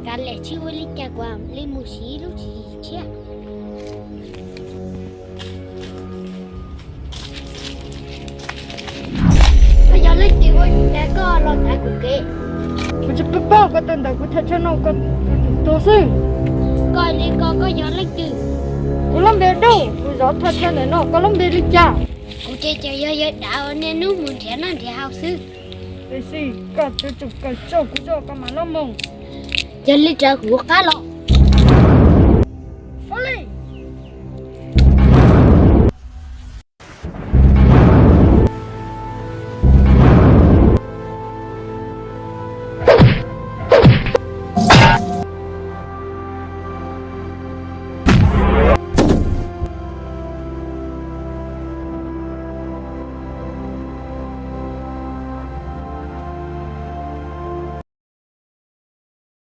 Kav liam, tsis ua li cas, kuv li mus siv ib lub tswv yim tshiab. Koj yog leej twg ua cas koj los tav kuv kev? Kuv tsis paub, koj tuaj ntawm kuv thaj chaw no koj tuag xwb. Koj li ko koj yog leej twg? Kuv lub npe Dauj, kuv zov thaj chaw ntawm no, koj lub npe li cas? Kuv ces yog yawg Dav uas niaj hnub mus nrhiav noj nrhiav haus xwb. Tiam sis koj tsuas tsum kawm txog kuv zog koj mam los mus. Yog li raws kuv qab los.